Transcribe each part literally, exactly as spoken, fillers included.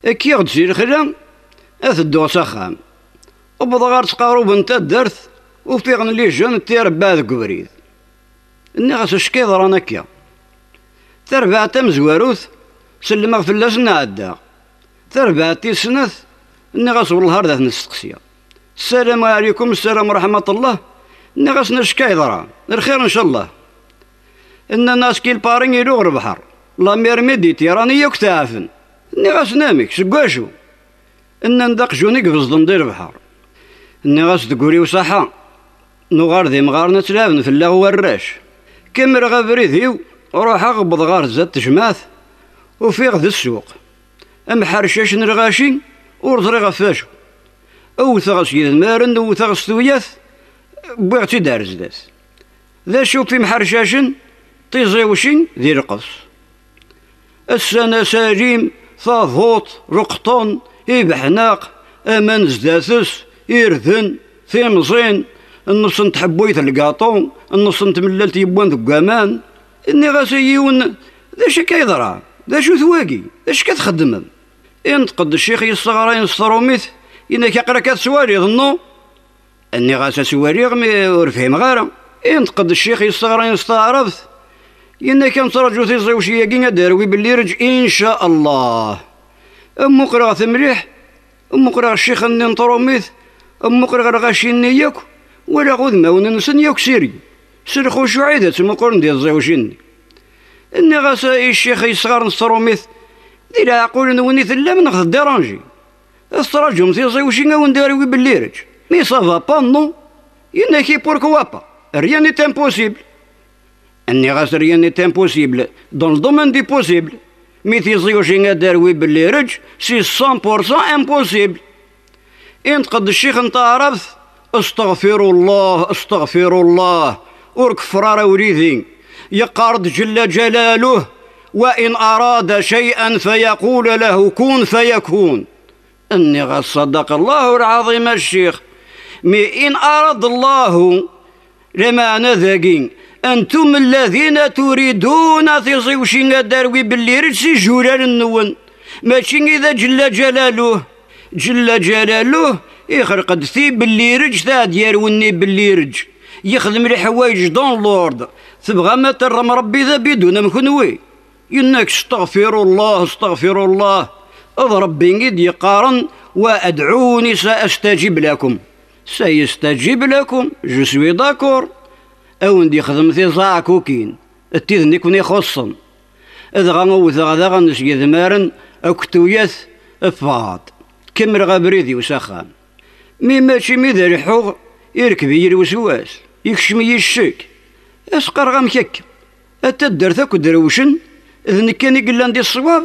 Kkiɣ-d si lexla, ad dduɣ s axxam. Wwḍeɣ ɣer tqaruben n taddart, ufiɣ n lijen d tirebbaɛ deg ubrid. Nniɣ-as: "Acu akka yeḍran akka?" Tarbaɛt tamezwarut, sellmeɣ fell-as, ɛeddaɣ. Tarbaɛt tis snat, nniɣ-as: "Wellah ar d at-nesteqsi." "Ssalamu ɛlikum." "Ssalam wa raḥmatullah." Nniɣ-asen: "Acu akka yeḍran? Lxir ncallah." Nnan-as: "Kilpari iluɣ lebḥer, la mer Méditerranée yakk tɛafen." Nniɣ-asen: "Amek, seg wacu?" Nnan-d: "Aqjun i ibeẓḍen di lebḥer." Nniɣ-as: "Deg ur-iw ṣaḥa, nuɣal d imɣaren ad tt-leɛben fell-aɣ warrac." Kemmreɣ abrid-iw, ruḥeɣ, wwḍeɣ ɣer zdat tejmaɛt, ufiɣ d ssuq. Amḥercac n lɣaci, ur ẓriɣ ɣef wacu. Wwteɣ s yedmaren, wwteɣ s tuyat, wwiɣ-tt-id ar zdat. D acu f imḥercacen? Tiẓiwcin di lqefs. Assan asalim, taḍuṭ, leqṭen, ibeḥnaq, aman zdat-s, irden, timẓin, nneṣ n tḥebbuyt lgaṭu, nneṣ n tmellalt yewwan deg waman. Nniɣ-as i yiwen: "D acu akka yeḍran? D acu-t wagi? D acu akka txeddmem?" Inṭeq-d ccix yesseɣrayen s trumit, yenna-k: "Aql-ak ad twaliḍ, nnu?" Nniɣ-as: "Ad s-waliɣ, mi ur fhimeɣ ara." Inṭeq-d ccix yesseɣrayen s taɛrabt, yenna-k: "Ad nettṛaǧu tiẓiwci-agi ad d-terwi belli ireǧ, inca Allah." Mmuqleɣ-t mliḥ, mmuqleɣ ccix-nni n trumit, mmuqleɣ lɣaci-nni yakk, walaɣ udmawen-nsen yakk siryu. S lxucuɛ i d ttmuqulen di tẓiwci-nni. Nniɣ-as i ccix yesɣaren s trumit: "Di leɛqul-nwen i tellam neɣ teddiranjim? Tettṛaǧum tiẓiwci a wen-d-terwi belli ireǧ? Mais ça va pas, non?" Yenna-k: "Et pourquoi pas? Rien n'est impossible." Nniɣ-as: "Rien n'est impossible dans le domaine du possible. Mais tiẓiwci ad d-terwi belli ireǧ, c'est cent pour cent impossible." Inṭeq-d ccix n taɛrabt: "Astaɣfirullah, astaɣfirullah, ur keffer ara wlidi. Yeqqar-d Ǧella Ǧalaluh: wa in arada cay'an fayaqula lahu kun fayakun." Nniɣ-as: "Ṣadaqa Allahu lɛaḍim a ccix. Mi in arada Allahu, lameɛna dagi, antum alladhina turiduna tiẓiwci ad d-terwi belli ireǧ s ijulal-nwen, mačči i da Ǧella Ǧalaluh. Ǧella Ǧalaluh ixleq-d ti belli ireǧ, ta ad d-yerwi nni belli ireǧ. Yexdem leḥwayeǧ dans l'ordre. Tebɣam ad terrem Rebbi d abidun am kenwi?" Yenna-k: "Astaɣfirullah, astaɣfirullah. D Rebbi i d-yeqqaren: wa adɛuni sa astajib lakum. Sa yestajib lakum, je suis d'accord." A wen-d-yexdem tiẓaɛkukin, d tid-nni ken-ixuṣṣen. Dɣa wwteɣ daɣen s yedmaren akked tuyat, ffɣeɣ-d. Kemmleɣ abrid-iw s axxam. Mi mačči mi d leḥḥuɣ, irkeb-iyi lweswas, yekcem-iyi ccek. As-qqareɣ: "Amek akka? A taddart akk drewcen, d nekk kan i yellan di ṣṣwab,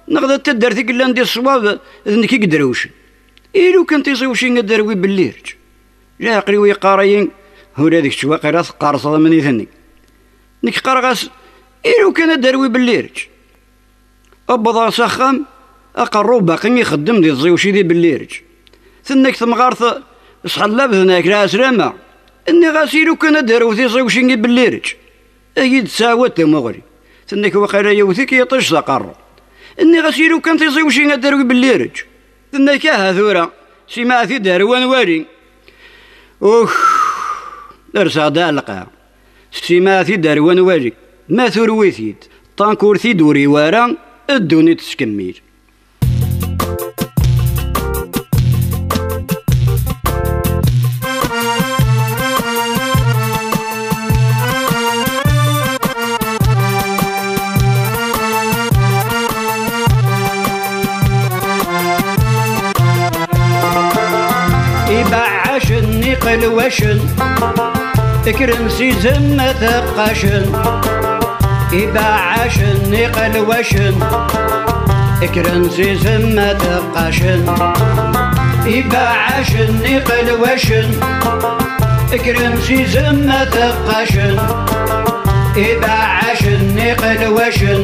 neɣ d a taddart i yellan di ṣṣwab, d nekk i yedrewcen? I lukan tiẓiwci ad d-terwi belli ireǧ?" Leɛqel-iw yeqqar-iyi: "Ula d kečč waqila teqqerṣeḍ am nitni." Nekk qqareɣ-as: "I lukan ad d-terwi belli ireǧ?" Wwḍeɣ s axxam, aqerru baqi ixeddem di tẓiwci di belli ireǧ. Tenna-k temɣart: "Sḥellabet-ak lɛeslama." Nniɣ-as: "I lukan ad d-terw tiẓiwci i belli ireǧ?" Ay d-tesɛawad tamuɣli. Tenna-k: "Waqila yewwet-ik yiṭij s aqerru." Nniɣ-as: "I lukan tiẓiwci ad d-terwi belli ireǧ?" Tenna-k: "Aha tura, simaɛet-id ar wa nwali." Ux, rseɣ-d ɛelqeɣ. Simaɛet-id ar wa nwali. Ma turwi-t-id, tant que ur t-id-uriɣ ara, ddunit tettkemmil. Ibeɛɛacen iqelwacen, kkren si zemma teqqacen. Ibeɛɛacen iqelwacen, kkren si zemma teqqacen. Ibeɛɛacen iqelwacen, kkren si zemma teqqacen. Ibeɛɛacen iqelwacen,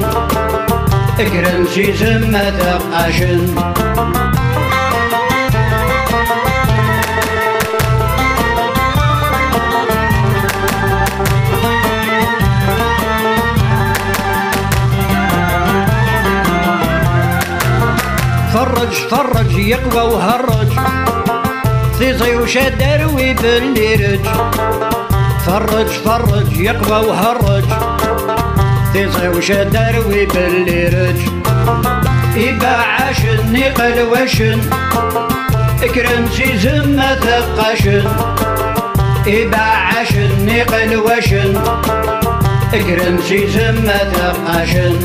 kkren si zemma teqqacen. Ferreǧ, ferreǧ, yeqwa uherreǧ. Tiẓi ucadar wi belli reǧ. Ferreǧ, ferreǧ, yeqwa uherreǧ. Tiẓi ucadar wi belli reǧ. Ibaɛacen, iqelwacen, kkren si zemma teqqacen. Ibaɛacen, iqelwacen, kkren si zemma teqqacen.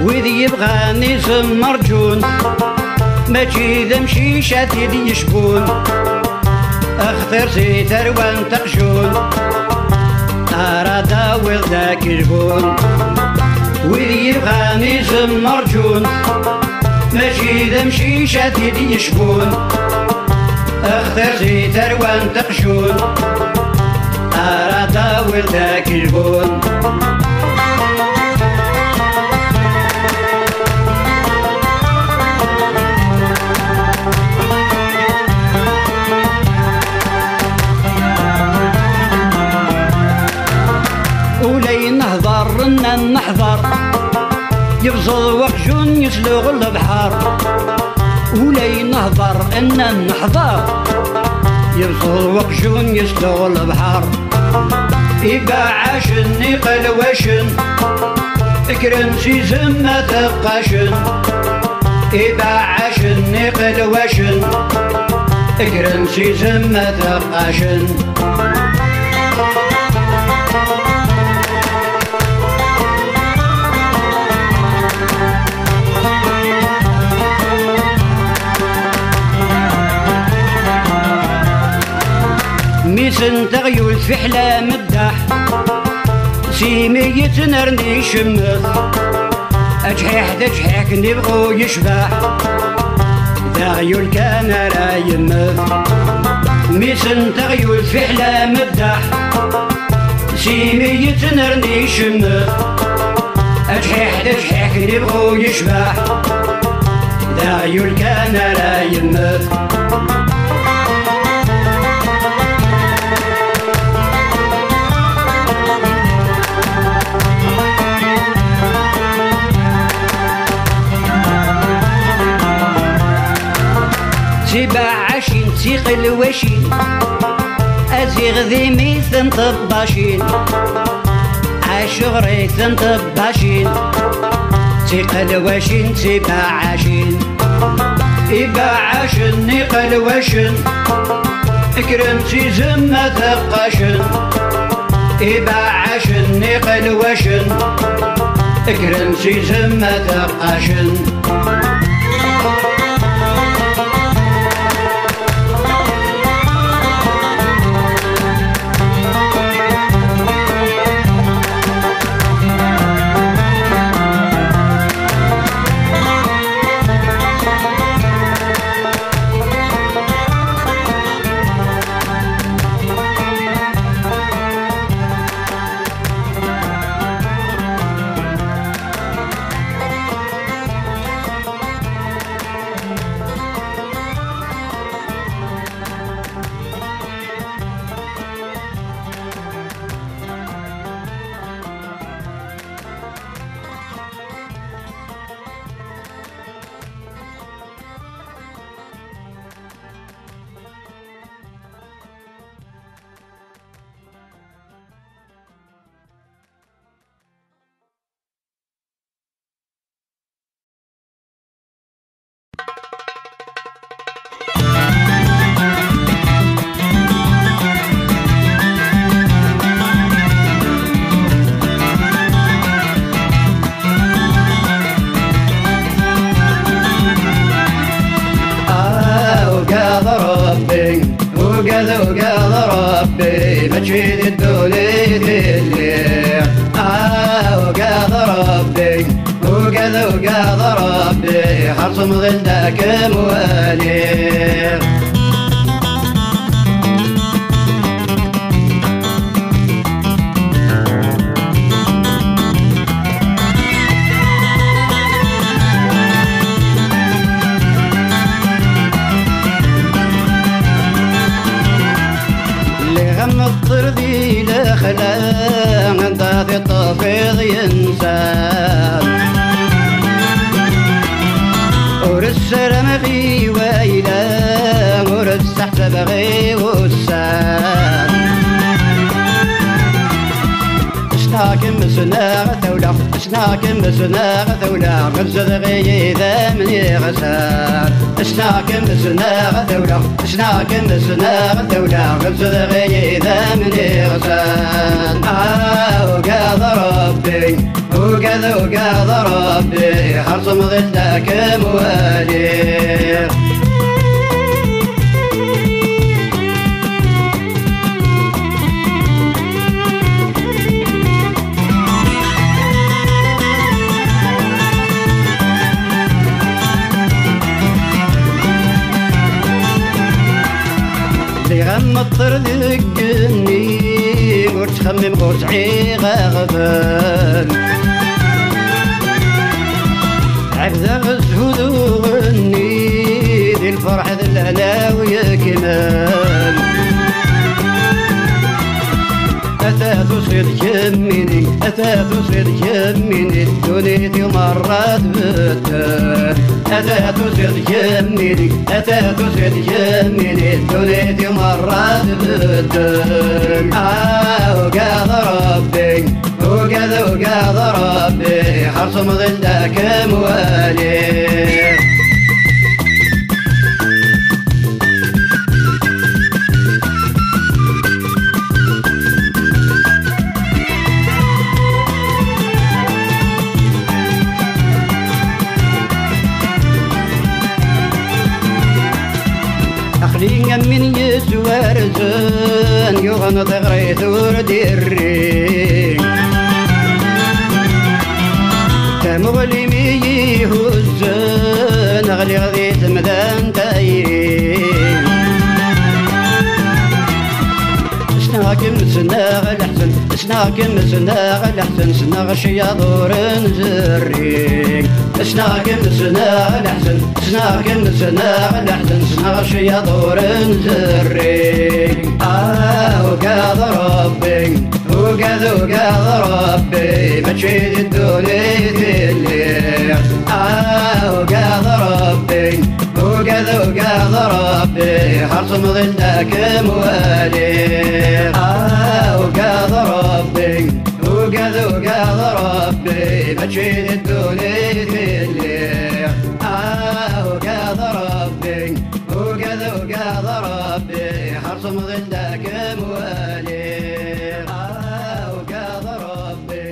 Wid yebɣan izem rǧun, mačči d amcic ad t-id-yecbun. Axtir si tarwa n teqjun, ara d-awiḍ d akelbun. Wid yebɣan izem rǧun, mačči d amcic ad t-id-yecbun. Axtir si tarwa n teqjun, ara d-awiḍ d akelbun. Ula i nehḍer, nnan neḥḍer, yebẓeḍ weqjun yesluɣ lebḥer. Ula i nehḍer, nnan neḥḍer, yebẓeḍ weqjun yesluɣ lebḥer. Ibaɛacen, iqelwacen, kkren si zemma teqqacen. Ibaɛacen, iqelwacen, kkren si zemma teqqacen. Mmi-s n teɣyult fiḥel ameddaḥ, s imi yettnerni icemmet. Aǧḥiḥ d aǧḥiḥ, ken ibɣu yecbeḥ, d aɣyul kan ara yemmet. Mmi-s n teɣyult fiḥel ameddaḥ, s imi yettnerni icemmet. Aǧḥiḥ d aǧḥiḥ, ken ibɣu yecbeḥ, d aɣyul kan ara yemmet. D tibaɛacin, d tiqelwacin, aziɣ d imi-ten tebbacin. Acuɣer i ten-tebbacin, d tiqelwacin, d tibaɛacin. Ibaɛacen, iqelwacen, kkren si zemma teqqacen. Ibaɛacen, iqelwacen, kkren si zemma teqqacen. Ah, ugad Rebbi, ugad, ugad Rebbi, mačči di ddunit i lliɣ. Ah, ugad Rebbi, ugad, ugad Rebbi, ḥerṣ mḍil d akem waliɣ. Rreɣ i wayla, ur sseḥsabeɣ i wussan. Ssneɣ-kem, ssneɣ tawla, ssneɣ-kem, ssneɣ tawla, ɣer zedɣ-iyi d amniɣsan. Ssneɣ-kem, ssneɣ tawla, ssneɣ-kem, ssneɣ tawla, ɣer zedɣ-iyi d amniɣsan. Ah, ugad Rebbi, ugad, ugad Rebbi, xerṣum ḍil-ak mwali. Lliɣ am meṭṭer deg igenni, ur ttxemmimeɣ, ur sɛiɣ aɣbel. Ɛebdeɣ zhudu-nni di lferḥ d lehna-w yekmel. Ata tusiḍ kemmini, ata tusiḍ kemmini, ddunit-iw merra tbeddel. Ata tusiḍ kemmini, ata tusiḍ kemmini, ddunit-iw merra tbeddel. Ah, ugad Rebbi, ugad, ugad Rebbi, xerṣum ḍil-ak mwali. Aql-i am win yettwarzen, yuɣen tiɣrit ur d-irri. Tamuɣli mi yi-huzzen, ɣliɣ di temda n tayri. Ssneɣ-kem, ssneɣ leḥzen, ssneɣ-kem, ssneɣ leḥzen, ssneɣ cyaḍ ur nzerri. Ssneɣ-kem, ssneɣ leḥzen, ssneɣ-kem, ssneɣ leḥzen, ssneɣ cyaḍ ur nzerri. Ah, ugad Rebbi, ugad, ugad Rebbi, mačči di ddunit i lliɣ. Ah, ugad Rebbi, ugad, ugad Rebbi, xerṣum ḍil-ak mwali. Ah, ugad Rebbi, ugad, ugad Rebbi, mačči di ddunit i lliɣ. Ah, ugad Rebbi, ugad, ugad Rebbi, xerṣum ḍil-ak mwali. Ah, ugad Rebbi,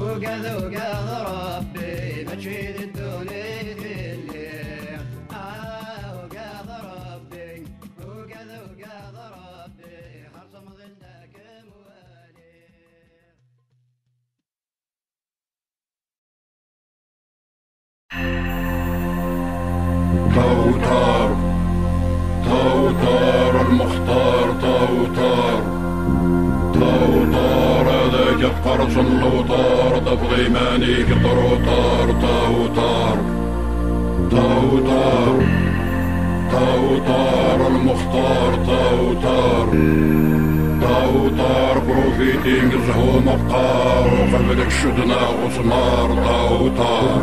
ugad, ugad Rebbi, mačči di ddunit i lliɣ. Ah, ugad Rebbi, ugad, ugad Rebbi, xerṣum ḍil-ak mwali. Tawtar, Tawtar, Lmextar, Tawtar, Tawtar, ad ak-qqerṣen lewtar, tafeḍ iman-ik trutar, Tawtar, Tawtar, Tawtar, Lmextar, Tawtar, Tawtar, profiting, zhu meqqar, uqbel-k ccedna ɣesmar, Tawtar.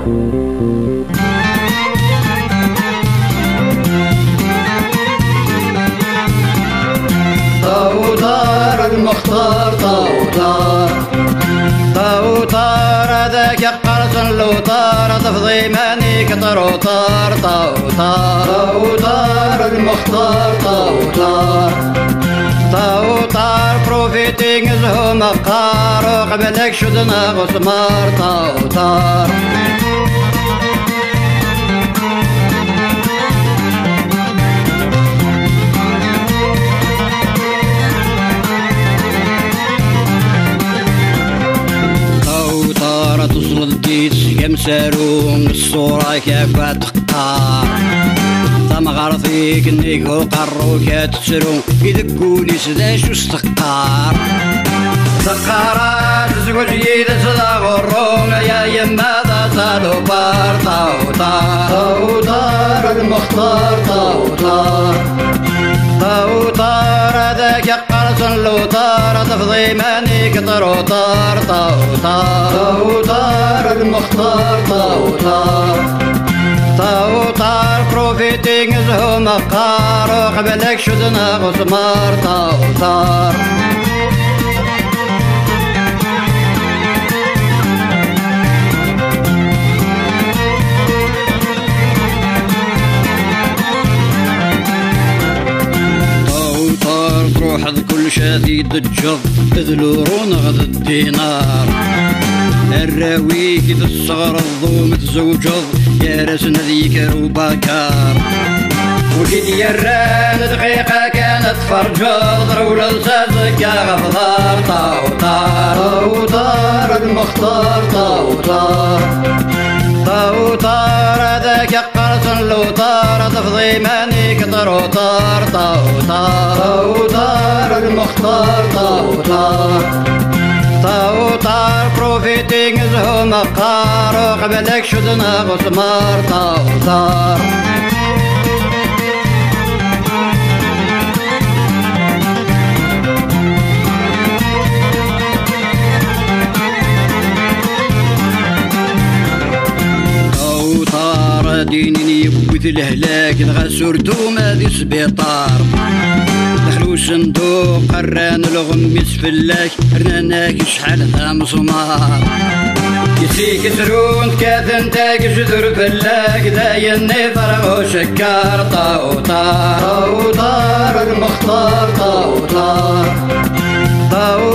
Tawtar, Lmextar, Tawtar. Tawtar, ad ak-qqerṣen lewtar, tafeḍ iman-ik trutar, Tawtar. Tawtar, Lmextar, Tawtar. Tawtar, profiting, zhu meqqar, uqbel-k ccedna ɣesmar, Tawtar. Tawtar, teẓẓleḍ-d-itt seg amsaru, ṣṣura-k akk ad teqqar. Tamɣart-ik nnig uqerru-k ad tettru, i deg wul-is d acu s-teqqar. Teqqar-as tezweǧ yid-s d aɣurru, ay a yemma d asalubart, Tawtar. Tawtar, Lmextar, Tawtar. Tawtar, ad ak-qqerṣen lewtar, tafeḍ iman-ik trutar, Tawtar. Tawtar, Lmextar, Tawtar. Tawtar, profiti, zhu meqqar, uqbel ad k-cuden aɣesmar, tawtar. Tawtar, truḥeḍ kullec ad t-id-teǧǧeḍ, d luru neɣ d ddinar. Arraw-ik i tesseɣreḍ umi tzewǧeḍ, gar-asen ad yekker ubakar. Ur k-id-yerran dqiqa kan ad tferǧeḍ, rewleḍ s azekka ɣef ḍar, tawtar, tawtar, lmextar, tawtar. Tawtar, ad ak-qqersen lutar, ad tafeḍ iman-ik trutar, tawtar, tawtar, lmextar, tawtar. Tawtar, profiti, zhu meqqar, uqbel ad k-cuden aɣesmar, tawtar. Awtar ad inin yewwi-t lehlak, dɣa s urdum ad isbiṭar. Daxel usenduq rran lɣemmis fell-ak, rnan-ak acḥal d ameẓmar. Yessi-k zrun kkaten-d agejdur fell-ak, dayen iferɣ ucekkar, tawtar, tawtar, lmextar, tawtar. Tawtar.